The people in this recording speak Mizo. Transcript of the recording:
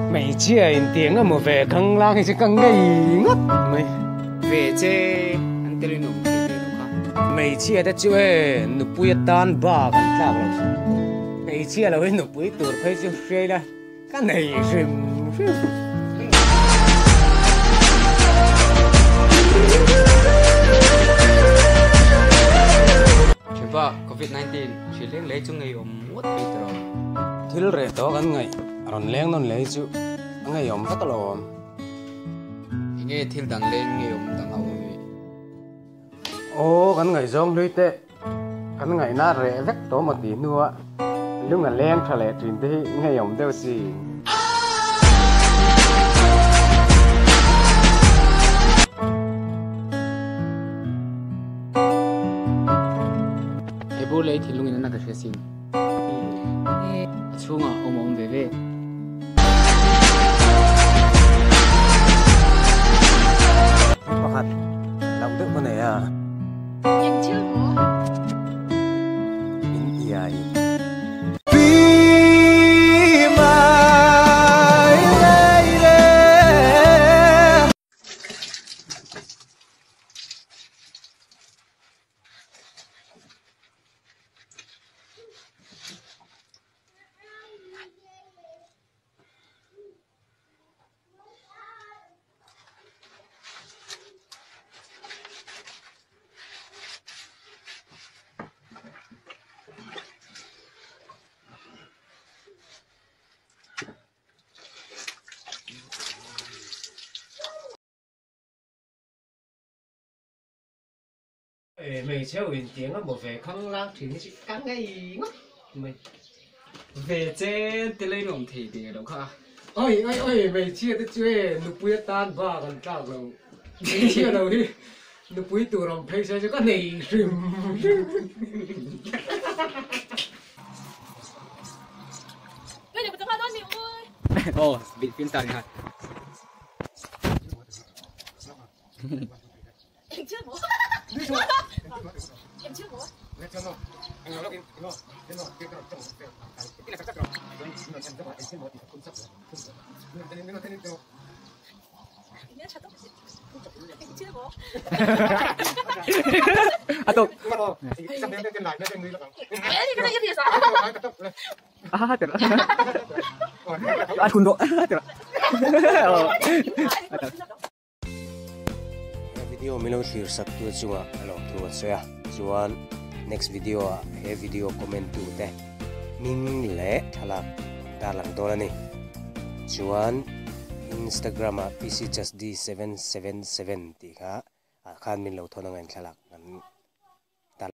Hmeichhia in tiang emaw ve khanglang hi chu ka ngei ngawt mai. Ve che an tel in awm thei ve lo kha. Hmeichhia te chu e nupui atan bak an tlak lo. Hmeichhia lo hi nupui tur phei chu hria ila ka nei hrim hrim. Thianpa covid 19 hrilh leng lei chu ngeiawm ngawt mai ta rawh. Thil reh tawh kan ngaih a rawn leng nawn lei chu a ngeiawm vek alawm. Enge thil dang leng ngeiawm dang a awm ami? Aw kan ngaihzawng hlui teh kan ngaihna reh vek tawh maw tih hnua lung a leng tha leh thin te hi ngeiawm deuh si. He bur lei thinlung in a na ka hria sin. A chhungah awm a awm ve ve. Pakhat loh deuh ka nei a. Eng thil maw? In iai. Hmeichhe in tiang a maw ve khanglang thin hi chu ka ngei ngawt mai. Ve chen te lei nuam thei ve lo kha. Oi oi oi hmeichhia te chu e nupui atan bak an tlak lo. Hmeichhia lo hi nupui tur awm phei se chu ka nei hrim hrim. Aw film star ni kha. A tawp. A thun rawh. He video milo thlir sak tu chungah a lawm thu a sawi a, chuan next video ah he video comment tu te hming leh thlalak tarlang dawn a ni. Chuan Instagram ah pcjustd777 tih kha ah khan min lo thawn anga in thlalak kan.